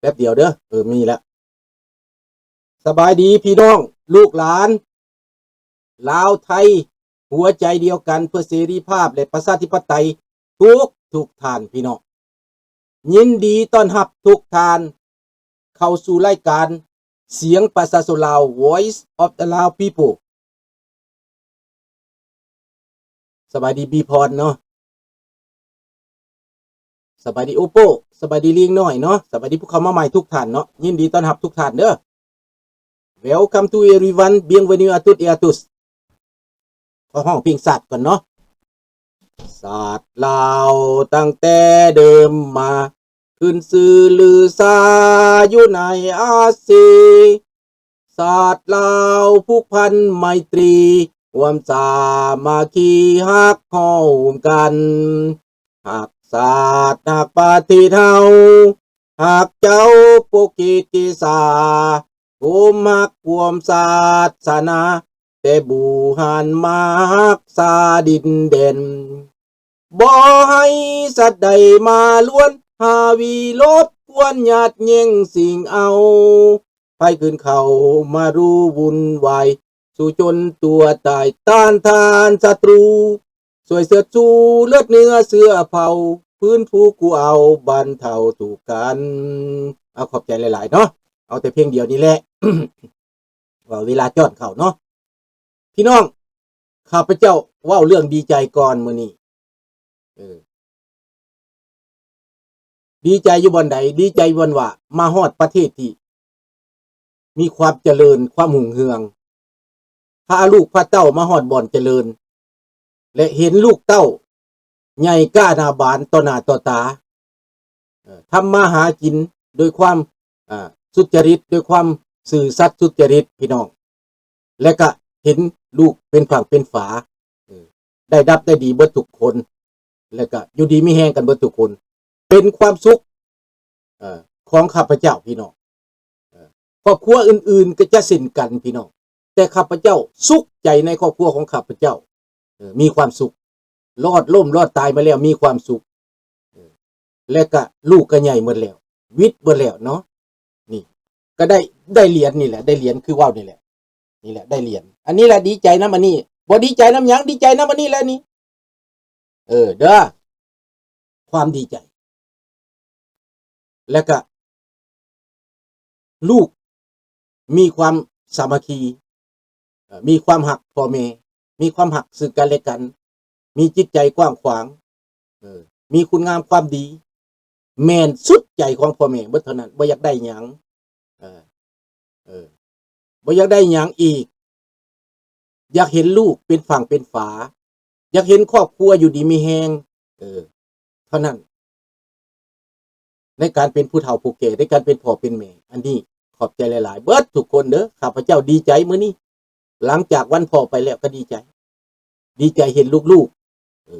ປັບດຽວເດີ ເອີ ມີແລ້ວ. ສະບາຍດີພີ່ນ້ອງລູກຫຼານລາວໄທ ຫົວໃຈດຽວກັນເພື່ອເສລີພາບ ແລະ ປະຊາທິປະໄຕ ທຸກທຸກທ່ານພີ່ນ້ອງ. ຍິນດີຕ້ອນຮັບທຸກທ່ານເຂົ້າສູ່ລາຍການສຽງປະຊາຊົນລາວ Voice of the Lao People. ສະບາຍດີບີພອນເນາະ, ສະບາຍດີໂອໂປ້, ສະບາຍດີລີງນ້ອຍເນາະ, ສະບາຍດີຜູ້ເຂົ້າມາໃໝ່ທຸກທ່ານເນາະ. ຍິນດີຕ້ອນຮັບທຸກທ່ານເດີ. Welcome to everyone, bienvenue à toutes et à tous. ຂໍຮ້ອງເພງຊາດກ່ອນເນາະ. ຊາດລາວຕັ້ງແຕ່ເດີມມາ ຂຶ້ນຊື່ລືຊາຢູ່ໃນອາຊີ. ຊາດລາວຜູກພັນໄມຕີ ຮ່ວມສາມັກຄີຮັກຮ່ວມກັນ. ຮັກຊາດຮັກປະເທດເຮົາ ຮັກເຈົ້າປົກເກດເກສາ ໂຮມຮັກຮ່ວມສາສະໜາ ແຕ່ບູຮານມາຮັກສາດິນແດນ. ບໍ່ໃຫ້ສັດໃດມາລວນ ຫາວີລົບກວນຍາດແຍ່ງຊິງເອົາ. ໃຜອື່ນເຂົ້າມາຮູ້ວຸ່ນວາຍ ສູ້ຈົນຕົວຕາຍ ຕ້ານທານສັດຕູ ຊ່ວຍເຊີດຊູເລືອດເນື້ອເຊື້ອເຜົ່າ ຟື້ນຟູກູ້ເອົາບັນເທົາທຸກກັນ. ເອົາ ຂອບໃຈຫຼາຍໆເນາະ. ເອົາແຕ່ເພງດຽວນີ້ແຫຼະ ເວົ້າເວລາຈອນເຂົ້າເນາະ. ພີ່ນ້ອງ ຂ້າພະເຈົ້າເວົ້າເລື່ອງດີໃຈກ່ອນມື້ນີ້. ເອີ ດີໃຈຢູ່ບ່ອນໃດ? ດີໃຈບ່ອນວ່າມາຮອດປະເທດທີ່ມີຄວາມຈະເລີນ ຄວາມຮຸ່ງເຮືອງ, ພາລູກພາເຕົ້າມາຮອດບ່ອນຈະເລີນ ແລະ ເຫັນລູກເຕົ້າໃຫຍ່ກ້າໜ້າບານຕໍ່ໜ້າຕໍ່ຕາ. ເອີ ທຳມາຫາກິນໂດຍຄວາມ ອ່າ ສຸດຈະລິດ ໂດຍຄວາມຊື່ສັດສຸດຈະລິດ ພີ່ນ້ອງ, ແລະກະເຫັນລູກເປັນຝັ່ງເປັນຝາ ເອີ ໄດ້ດັບໄດ້ດີເບິດທຸກຄົນ ແລະກະຢູ່ດີມີແຮງກັນເບິດທຸກຄົນ ເປັນຄວາມສຸກ ເອີ ຂອງຂ້າພະເຈົ້າ ພີ່ນ້ອງ. ເອີ ຄອບຄົວອື່ນໆກໍຈະເຊັ່ນກັນ ພີ່ນ້ອງ, ແຕ່ຂ້າພະເຈົ້າສຸກໃຈໃນຄອບຄົວຂອງຂ້າພະເຈົ້າ. ເອີ ມີຄວາມສຸກ ລອດລົ້ມລອດຕາຍມາແລ້ວ ມີຄວາມສຸກ. ເອີ ແລະກະລູກກໍໃຫຍ່ໝົດແລ້ວ ວິດໝົດແລ້ວເນາະ. ນີ້ກໍໄດ້ ໄດ້ຫຼຽນນີ້ແຫຼະ ໄດ້ຫຼຽນຄືເວົ້ານີ້ແຫຼະ ນີ້ແຫຼະໄດ້ຫຼຽນ. ອັນນີ້ແຫຼະດີໃຈນຳອັນນີ້ ບໍ່ດີໃຈນຳຫຍັງ ດີໃຈນຳອັນນີ້ແຫຼະນີ້. ເອີ ເດີ ຄວາມດີໃຈ ແລະກະລູກມີຄວາມສາມັກຄີ ເອີ ມີຄວາມຮັກພໍ່ແມ່ ມີຄວາມຮັກຊຶ່ງກັນແລະກັນ ມີຈິດໃຈກວ້າງຂວາງ ເອີ ມີຄຸນງາມຄວາມດີ ແມ່ນສຸດໃຈຂອງພໍ່ແມ່ເບິດເທົ່ານັ້ນ ບໍ່ຢາກໄດ້ຫຍັງ ເອີ ເອີ ບໍ່ຢາກໄດ້ຫຍັງອີກ ຢາກເຫັນລູກເປັນຝັ່ງເປັນຝາ ຢາກເຫັນຄອບຄົວຢູ່ດີມີແຮງ ເອີ ເທົ່ານັ້ນ. ໃນການເປັນຜູ້ເຖົ້າຜູ້ແກ່ ໃນການເປັນພໍ່ເປັນແມ່ ອັນນີ້ຂອບໃຈຫຼາຍໆເບິດທຸກຄົນເດີ. ຂ້າພະເຈົ້າດີໃຈມື້ນີ້ ຫຼັງຈາກວັນພໍ່ໄປແລ້ວກໍດີໃຈ ດີໃຈເຫັນລູກໆ ເອີ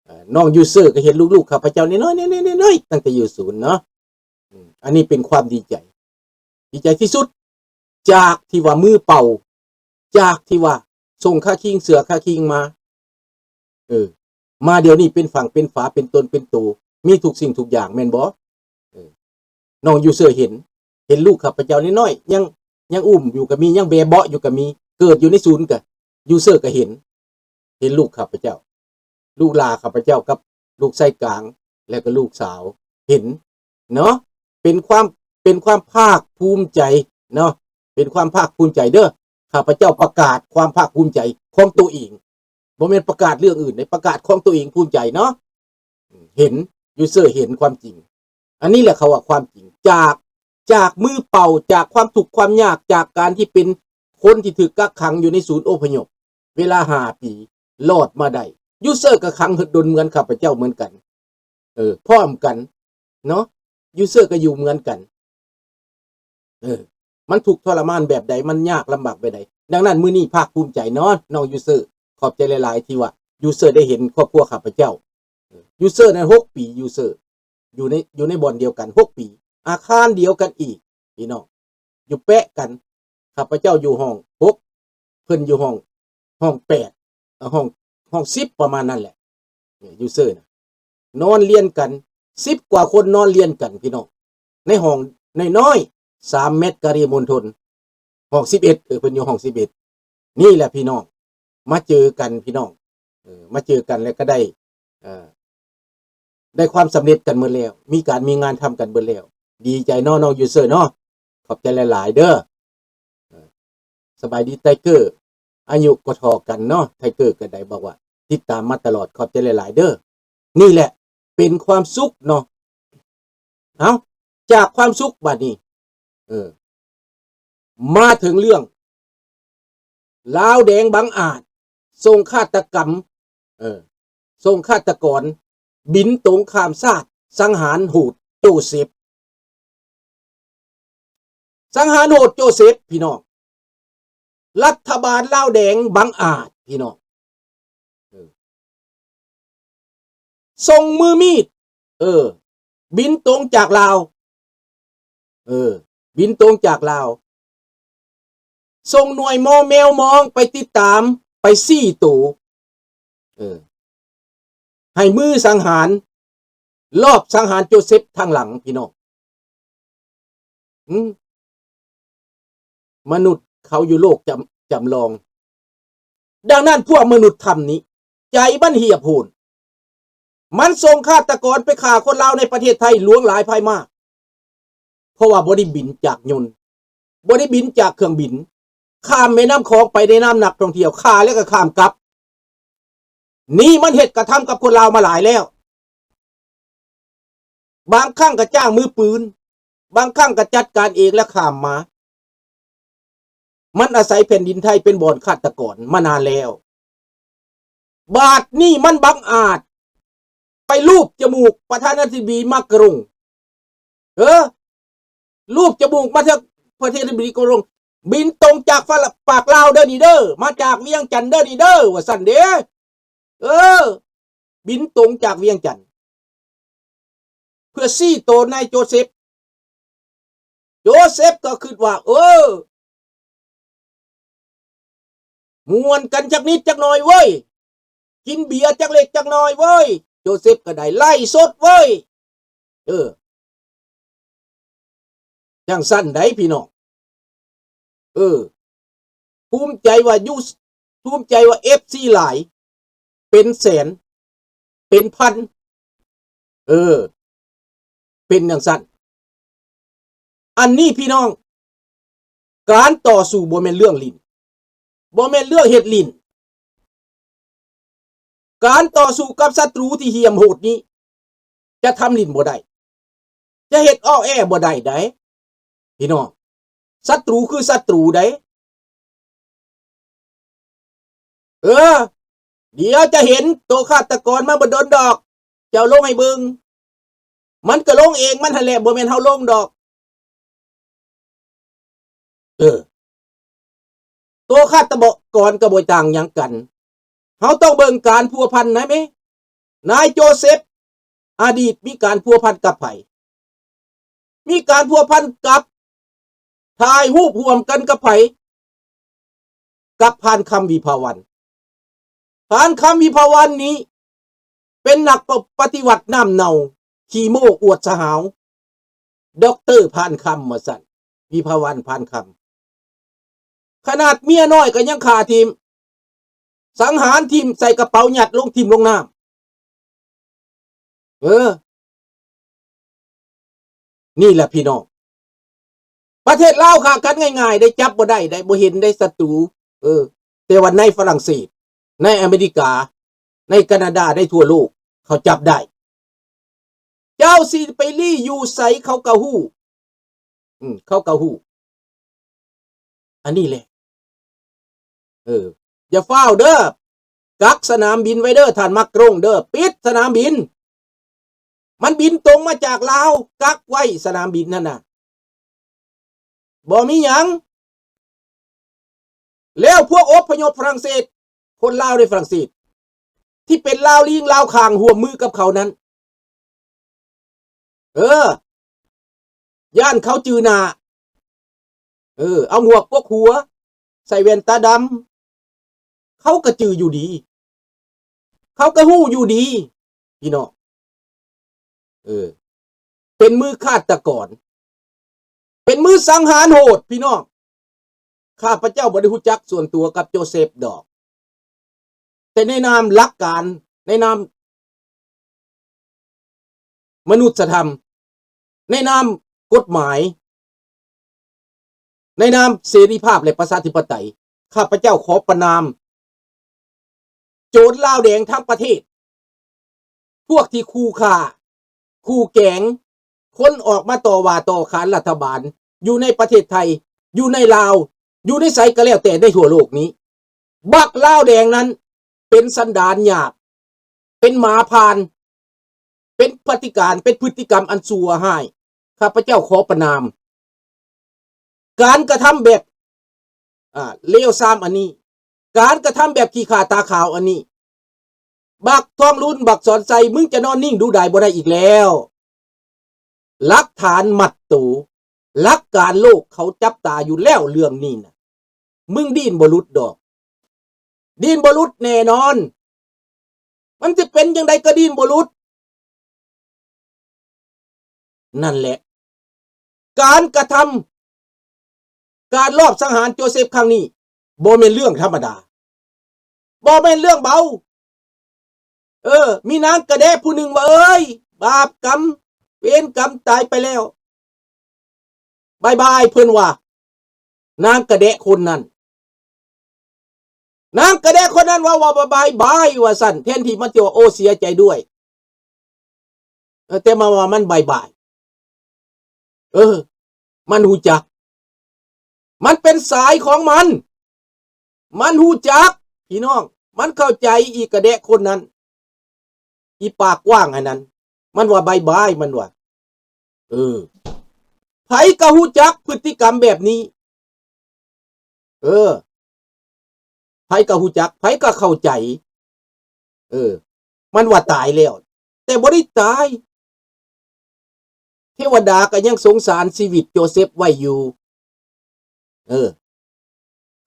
ເອີ ນ້ອງຢູເຊີກໍເຫັນລູກໆຂ້າພະເຈົ້ານ້ອຍໆ ນ້ອຍໆ ຕັ້ງແຕ່ຢູ່ສູນເນາະ. ອືມ ອັນນີ້ເປັນຄວາມດີໃຈ ດີໃຈທີ່ສຸດ ຈາກທີ່ວ່າມືເປົ່າ ຈາກທີ່ວ່າສົ່ງຄາຄີງເສື້ອຄາຄີງມາ ເອີ ມາດຽວນີ້ເປັນຝັ່ງເປັນຝາ ເປັນຕົນເປັນໂຕ ມີທຸກສິ່ງທຸກຢ່າງ ແມ່ນບໍ່? ເອີ ນ້ອງຢູເຊີເຫັນ ເຫັນລູກຂ້າພະເຈົ້ານ້ອຍໆ ຍັງ ຍັງອຸ້ມຢູ່ກໍມີ ຍັງແບເບາະຢູ່ກໍມີ ເກີດຢູ່ໃນສູນກໍ ຢູເຊີກໍເຫັນ ເຫັນລູກຂ້າພະເຈົ້າ ລູກຫຼ້າຂ້າພະເຈົ້າກັບລູກຊາຍກາງ ແລະກໍລູກສາວ ເຫັນເນາະ ເປັນຄວາມ ເປັນຄວາມພາກພູມໃຈເນາະ ເປັນຄວາມພາກພູມໃຈເດີ. ຂ້າພະເຈົ້າປະກາດຄວາມພາກພູມໃຈຂອງໂຕເອງ ບໍ່ແມ່ນປະກາດເລື່ອງອື່ນເດ້ ປະກາດຂອງໂຕເອງ ພູມໃຈເນາະ. ເຫັນ ຢູເຊີເຫັນຄວາມຈິງ ອັນນີ້ແຫຼະເຂົາວ່າຄວາມຈິງ ຈາກ ຈາກມືເປົ່າ ຈາກຄວາມທຸກຄວາມຍາກ ຈາກການທີ່ເປັນຄົນທີ່ຖືກກັກຂັງຢູ່ໃນສູນອົບພະຍົບເວລາຫ້າປີ ລອດມາໄດ້. ຢູເຊີກໍຂັງດົນເໝືອນຂ້າພະເຈົ້າເໝືອນກັນ ເອີ ພ້ອມກັນເນາະ ຢູເຊີກໍຢູ່ເໝືອນກັນ ເອີ ມັນທຸກທໍລະມານແບບໃດ ມັນຍາກລຳບາກແບບໃດ. ດັ່ງນັ້ນ ມື້ນີ້ພາກພູມໃຈເນາະ ນ້ອງຢູເຊີ ຂອບໃຈຫຼາຍໆ ທີ່ວ່າຢູເຊີໄດ້ເຫັນຄອບຄົວຂ້າພະເຈົ້າ. ເອີ ຢູເຊີນັ້ນຫົກປີ ຢູເຊີຢູ່ໃນ ຢູ່ໃນບ່ອນດຽວກັນຫົກປີ ອາຄານດຽວກັນອີກ ພີ່ນ້ອງ ຢູ່ແປະກັນ. ຂ້າພະເຈົ້າຢູ່ຫ້ອງຫົກ ເພິ່ນຢູ່ຫ້ອງ ຫ້ອງແປດ ເອີ ຫ້ອງ ຫ້ອງສິບ ປະມານນັ້ນແຫຼະ. ເອີ ຢູເຊີນະ ນອນລຽນກັນ ສິບກວ່າຄົນນອນລຽນກັນ ພີ່ນ້ອງ ໃນຫ້ອງ ນ້ອຍໆ ສາມແມັດກາເຣມົນທົນ ຫ້ອງສິບເອັດ ເອີ ເພິ່ນຢູ່ຫ້ອງສິບເອັດ. ນີ້ແຫຼະພີ່ນ້ອງ ມາເຈີກັນພີ່ນ້ອງ ເອີ ມາເຈີກັນແລ້ວກໍໄດ້ ເອີ ໄດ້ຄວາມສຳເລັດກັນໝົດແລ້ວ ມີການມີງານທຳກັນເບິດແລ້ວ. ດີໃຈເນາະ ນ້ອງຢູເຊີເນາະ ຂອບໃຈຫຼາຍໆເດີ. ເອີ ສະບາຍດີໄທເກີ ອາຍຸກໍທໍ່ກັນເນາະ ໄທເກີກໍໄດ້ບອກວ່າຕິດຕາມມາຕະຫຼອດ ຂອບໃຈຫຼາຍໆເດີ. ນີ້ແຫຼະເປັນຄວາມສຸກເນາະ. ເອົ້າ ຈາກຄວາມສຸກບາດນີ້ ເອີ ມາເຖິງເລື່ອງ ລາວແດງບັງອາດສົ່ງຄາດຕະກຳ ເອີ ສົ່ງຄາດຕະກອນບິນຕົງຂ້າມຊາດ ສັງຫານໂຫດໂຈເຊັບ ສັງຫານໂຫດໂຈເຊັບ ພີ່ນ້ອງ. ລັດຖະບານລາວແດງບັງອາດ ພີ່ນ້ອງ ເອີ ສົ່ງມືມີດ ເອີ ບິນຕົງຈາກລາວ ເອີ ບິນຕົງຈາກລາວ ສົ່ງໜ່ວຍມໍ່ແມວມອງໄປຕິດຕາມ ໄປຊີ້ໂຕ ເອີ ໃຫ້ມືສັງຫານ ລອບສັງຫານໂຈເຊັບທາງຫຼັງ ພີ່ນ້ອງ. ອືມ ມະນຸດເຂົາຢູ່ໂລກຈຳ ຈຳລອງ. ດັ່ງນັ້ນ ພວກມະນຸດຖ້ຳນີ້ ໃຈມັນຫຽບໂຫດ ມັນສົ່ງຄາດຕະກອນໄປຂ້າຄົນລາວໃນປະເທດໄທຫຼວງຫຼາຍພາຍມາ ເພາະວ່າບໍ່ໄດ້ບິນຈາກຍົນ ບໍ່ໄດ້ບິນຈາກເຄື່ອງບິນ ຂ້າມແມ່ນ້ຳຂອງໄປໃນນາມນັກທ່ອງທ່ຽວ ຂ້າແລ້ວກໍຂ້າມກັບ. ນີ້ມັນເຮັດກະທຳກັບຄົນລາວມາຫຼາຍແລ້ວ ບາງຄັ້ງກໍຈ້າງມືປືນ ບາງຄັ້ງກໍຈັດການເອງແລ້ວຂ້າມມາ. ມັນອາໄສແຜ່ນດິນໄທເປັນບ່ອນຄາດຕະກອນມານານແລ້ວ ບາດນີ້ມັນບັງອາດໄປລູບຈະມູກປະທານາທິບໍດີມາກຣົງ ເອີ ລູບຈະມູກມາທາງປະທານາທິບໍດີມາກຣົງ ບິນຕົງຈາກປາກລາວເດີນີ້ເດີ ມາຈາກວຽງຈັນເດີນີ້ເດີ ວ່າຊັ້ນເດ້. ເອີ ບິນຕົງຈາກວຽງຈັນ ເພື່ອຊີ້ໂຕນາຍໂຈເຊັບ. ໂຈເຊັບກໍຄິດວ່າ ເອີ ມ່ວນກັນຈັກນິດຈັກໜ້ອຍເວີຍ ກິນເບຍຈັກເລັກຈັກນ້ອຍເວີຍ ໂຈເຊັບກໍໄດ້ໄລສົດເວີຍ. ເອີ ຈັ່ງຊັ້ນໃດ໋ພີ່ນ້ອງ ເອີ ພູມໃຈວ່າຢູ່ ພູມໃຈວ່າເອັຟຊີຫຼາຍ ເປັນແສນ ເປັນພັນ ເອີ ເປັນຈັ່ງຊັ້ນ. ອັນນີ້ພີ່ນ້ອງ ການຕໍ່ສູ້ບໍ່ແມ່ນເລື່ອງຫຼິ້ນ ບໍ່ແມ່ນເລື່ອງເຮັດຫຼິ້ນ. ການຕໍ່ສູ້ກັບສັດຕູທີ່ຫ່ຽມໂຫດນີ້ ຈະທຳຫຼິ້ນບໍ່ໄດ້ ຈະເຮັດອ້ອແອບໍ່ໄດ້ໃດ໋ພີ່ນ້ອງ. ສັດຕູຄືສັດຕູໃດ໋. ເອີ ດຽວຈະເຫັນໂຕຄາດຕະກອນມາບໍ່ດົນດອກ ເຈົ້າລົງໃຫ້ເບິ່ງ. ມັນກໍລົງເອງມັນຫັ້ນແຫຼະ ບໍ່ແມ່ນເຮົາລົງດອກ. ເອີ ໂຕຄາດຕະກອນກໍບໍ່ຕ່າງຫຍັງກັນ. ເຮົາຕ້ອງເບິ່ງການພົວພັນນະເມ. ນາຍໂຈເຊັບ ອະດີດມີການພົວພັນກັບໃຜ? ມີການພົວພັນກັບ ຖ່າຍຮູບຮ່ວມກັນກັບໃຜ? ກັບພານຄຳ ວິພາວັນ. ພານຄຳ ວິພາວັນນີ້ ເປັນນັກປະ ປະຕິວັດນ້ຳເນົ່າ ຂີ້ໂມ້ອວດສະຫາວ ດັອກເຕີ ພານຄຳ ວ່າຊັ້ນ ວິພາວັນ ພານຄຳ. ຂະໜາດເມຍນ້ອຍກໍຍັງຂ້າຖິ້ມ ສັງຫານຖິ້ມໃສ່ກະເປົາ ຍັດລົງຖິ້ມລົງນ້ຳ. ເອີ ນີ້ແຫຼະພີ່ນ້ອງ ປະເທດລາວຂ້າກັນງ່າຍໆ ໄດ້ຈັບບໍ່ໄດ້ ໄດ້ບໍ່ເຫັນໄດ້ສັດຕູ. ເອີ ແຕ່ວ່າໃນຝຣັ່ງເສດ ໃນອາເມລິກາ ໃນການາດາ ໃນທົ່ວໂລກ ເຂົາຈັບໄດ້. ເຈົ້າຊິໄປລີ້ຢູ່ໃສເຂົາກໍຮູ້ ອືມ ເຂົາກໍຮູ້. ອັນນີ້ແຫຼະ ເອີ ຢ່າຟ້າວເດີ ກັກສະໜາມບິນໄວ້ເດີ ທ່ານມາກຣົງເດີ ປິດສະໜາມບິນ. ມັນບິນຕົງມາຈາກລາວ ກັກໄວ້ສະໜາມບິນຫັ້ນນະ ບໍ່ມີຫຍັງ. ແລ້ວພວກອົບພະຍົບຝຣັ່ງເສດ ຄົນລາວໃນຝຣັ່ງເສດ ທີ່ເປັນລາວລີງລາວຂ້າງ ຮ່ວມມືກັບເຂົານັ້ນ ເອີ ຢ້ານເຂົາຈື່ໜ້າ ເອີ ເອົາໝວກປົກຫົວ ໃສ່ແວ່ນຕາດຳ ເຂົາກໍຈື່ຢູ່ດີ ເຂົາກໍຮູ້ຢູ່ດີ ພີ່ນ້ອງ. ເອີ ເປັນມືຄາດຕະກອນ ເປັນມືສັງຫານໂຫດ ພີ່ນ້ອງ. ຂ້າພະເຈົ້າບໍ່ໄດ້ຮູ້ຈັກສ່ວນຕົວກັບໂຈເຊຟດອກ ແຕ່ໃນນາມຫຼັກການ ໃນນາມມະນຸດສະທຳ ໃນນາມກົດໝາຍ ໃນນາມເສລີພາບ ແລະ ປະຊາທິປະໄຕ ຂ້າພະເຈົ້າຂໍປະນາມໂຈນລາວແດງທັງປະເທດ ພວກທີ່ຂູ່ຂ້າ ຂູ່ແກງ ຄົນອອກມາຕໍ່ວ່າຕໍ່ຂານລັດຖະບານ ຢູ່ໃນປະເທດໄທ ຢູ່ໃນລາວ ຢູ່ໃນໃສກໍແລ້ວແຕ່ໃນທົ່ວໂລກນີ້ ບັກລາວແດງນັ້ນເປັນສັນດານຫຍາບ ເປັນໝາຜ່ານ ເປັນພະຕິການ ເປັນພຶດຕິກຳອັນຊົ່ວຮ້າຍ. ຂ້າພະເຈົ້າຂໍປະນາມການກະທຳແບບ ອ່າ ເລວຊາມອັນນີ້, ການກະທຳແບບຂີ້ຂ້າຕາຂາວອັນນີ້. ບັກທອງລຸນ ບັກສອນໄຊ ມຶງຈະນອນນິ່ງດູດາຍບໍ່ໄດ້ອີກແລ້ວ. ຫຼັກຖານມັດໂຕ, ຫຼັກການໂລກເຂົາຈັບຕາຢູ່ແລ້ວເລື່ອງນີ້ນະ. ມຶງດີ້ນບໍ່ຫຼຸດດອກ. ດີ້ນບໍ່ຫຼຸດແນ່ນອນ. ມັນຊິເປັນຈັ່ງໃດກໍດີ້ນບໍ່ຫຼຸດ. ນັ້ນແຫຼະ ການກະທຳ ການລອບສັງຫານໂຈເຊຟຄັ້ງນີ້ ບໍ່ແມ່ນເລື່ອງທຳມະດາ, ບໍ່ແມ່ນເລື່ອງເບົາ. ເອີ ມີນາງກະແດະຜູ້ໜຶ່ງວ່າ ເອີຍ ບາບກຳ ເວນກຳ ຕາຍໄປແລ້ວ. ບາຍບາຍ ເພິ່ນວ່າ ນາງກະແດະຄົນນັ້ນ. ນາງກະແດະຄົນນັ້ນເວົ້າວ່າ ບາຍບາຍ ວ່າຊັ້ນ, ແທນທີ່ມັນຈະວ່າ ໂອ້ ເສຍໃຈດ້ວຍ. ເອີ ແຕ່ມາວ່າມັນບາຍບາຍ. ເອີ ມັນຮູ້ຈັກ. ມັນເປັນສາຍຂອງມັນ. ມັນຮູ້ຈັກ ພີ່ນ້ອງ. ມັນເຂົ້າໃຈ ອີກະແດະຄົນນັ້ນ. ອີປາກກວ້າງອັນນັ້ນ ມັນວ່າບາຍບາຍ ມັນວ່າ. ເອີ ໃຜກໍຮູ້ຈັກພຶດຕິກຳແບບນີ້. ເອີ ໃຜກໍຮູ້ຈັກ ໃຜກໍເຂົ້າໃຈ. ເອີ ມັນວ່າຕາຍແລ້ວ ແຕ່ບໍ່ໄດ້ຕາຍ. ເທວະດາກໍຍັງສົງສານຊີວິດໂຈເຊັບໄວ້ຢູ່. ເອີ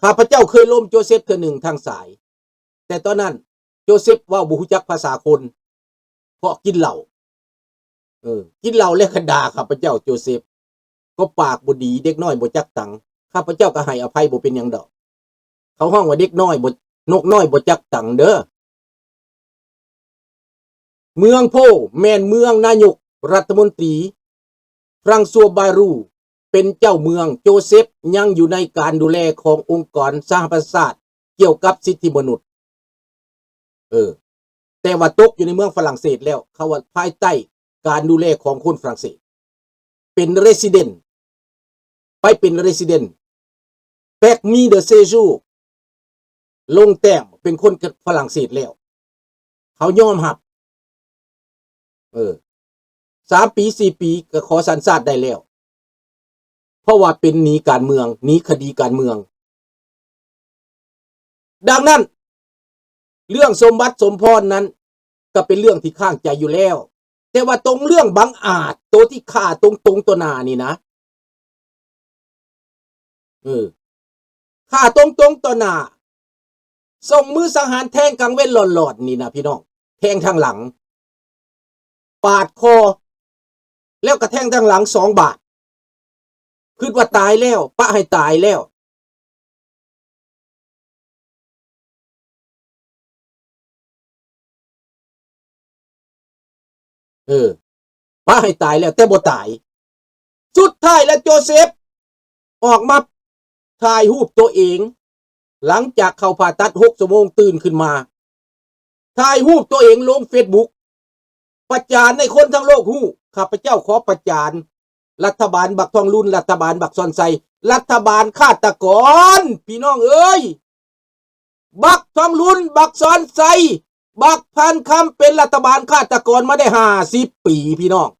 ຂ້າພະເຈົ້າເຄີຍລົມໂຈເຊັບເທື່ອໜຶ່ງທາງສາຍ, ແຕ່ຕອນນັ້ນໂຈເຊັບເວົ້າບໍ່ຮູ້ຈັກພາສາຄົນ ເພາະກິນເຫຼົ້າ. ເອີ ກິນເຫຼົ້າແລ້ວກໍດ່າຂ້າພະເຈົ້າໂຈເຊັບ, ກໍປາກບໍ່ດີ, ເດັກນ້ອຍບໍ່ຈັກຕັງ. ຂ້າພະເຈົ້າກໍໃຫ້ອະໄພ ບໍ່ເປັນຫຍັງດອກ. ເຂົາຮ້ອງວ່າເດັກນ້ອຍບໍ່ ນົກນ້ອຍບໍ່ຈັກຕັງເດີ້. ເມືອງໂພແມ່ນເມືອງນາຍົກລັດຖະມົນຕີ ຟຣັງຊັວບາຣູ ເປັນເຈົ້າເມືອງ. ໂຈເຊັບຍັງຢູ່ໃນການດູແລຂອງອົງກອນສະຫະປະຊາຊາດກ່ຽວກັບສິດທິມະນຸດ. ເອີ ແຕ່ວ່າຕົກຢູ່ໃນເມືອງຝຣັ່ງເສດແລ້ວ, ເຂົາວ່າພາຍໃຕ້ການດູແລຂອງຄົນຝຣັ່ງເສດ. ເປັນ resident ໄປເປັນ resident ແປັກມີເດີເຊຊູ ລົງແຕ້ມເປັນຄົນຝຣັ່ງເສດແລ້ວ. ເຂົາຍອມຮັບ. ເອີ ສາມປີ ສີ່ປີ ກໍຂໍສັນຊາດໄດ້ແລ້ວ, ເພາະວ່າເປັນໜີການເມືອງ, ໜີຄະດີການເມືອງ. ດັ່ງນັ້ນ ເລື່ອງສົມບັດສົມພອນນັ້ນ ກໍເປັນເລື່ອງທີ່ຄ້າງໃຈຢູ່ແລ້ວ, ແຕ່ວ່າຕົງເລື່ອງບັງອາດ ໂຕທີ່ຂ້າຕົງໆຕໍ່ໜ້ານີ້ນະ, ເອີ ຂ້າຕົງໆຕໍ່ໜ້າ, ສົ່ງມືສັງຫານແທງກາງເວັນຫຼອນໆນີ້ນະ ພີ່ນ້ອງ, ແທງທາງຫຼັງ ປາດຄໍ ແລ້ວກໍແທງທາງຫຼັງສອງບາດ. ຄິດວ່າຕາຍແລ້ວ, ປະໃຫ້ຕາຍແລ້ວ. ເອີ ປະໃຫ້ຕາຍແລ້ວ ແຕ່ບໍ່ຕາຍ. ສຸດທ້າຍແລ້ວໂຈເຊັບອອກມາຖ່າຍຮູບຕົວເອງ, ຫຼັງຈາກເຂົ້າຜ່າຕັດຫົກຊົ່ວໂມງ ຕື່ນຂຶ້ນມາ ຖ່າຍຮູບຕົວເອງລົງເຟສບຸກ ປະຈານໃຫ້ຄົນທັງໂລກຮູ້. ຂ້າພະເຈົ້າຂໍປະຈານລັດຖະບານບັກທອງລຸນ, ລັດຖະບານບັກຊອນໄຊ, ລັດຖະບານຄາດຕະກອນ ພີ່ນ້ອງເອີຍ. ບັກທອງລຸນ, ບັກຊອນໄຊ, ບັກພັນຄຳ ເປັນລັດຖະບານຄາດຕະກອນມາໄດ້ຫ້າສິບປີ ພີ່ນ້ອງ.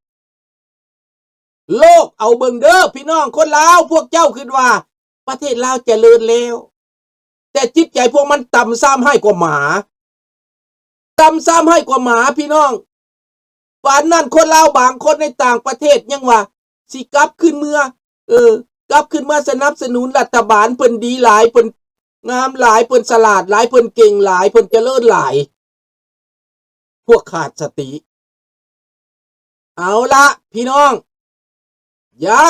ໂລກເອົາເບິ່ງເດີ້ ພີ່ນ້ອງຄົນລາວ. ພວກເຈົ້າຄິດວ່າປະເທດລາວຈະເລີນແລ້ວ, ແຕ່ຈິດໃຈພວກມັນຕ່ຳຊາມຮ້າຍກວ່າໝາ, ຕ່ຳຊາມຮ້າຍກວ່າໝາ ພີ່ນ້ອງ. ປານນັ້ນ ຄົນລາວບາງຄົນໃນຕ່າງປະເທດຍັງວ່າຊິກັບຄືນເມືອ, ເອີ ກັບຄືນມາສະໜັບສະໜູນລັດຖະບານ, ເພິ່ນດີຫຼາຍ, ເພິ່ນງາມຫຼາຍ, ເພິ່ນສະຫຼາດຫຼາຍ, ເພິ່ນເກັ່ງຫຼາຍ, ເພິ່ນຈະເລີນຫຼາຍ. ພວກຂາດສະຕິ. ເອົາລະ ພີ່ນ້ອງ, ຢ່າ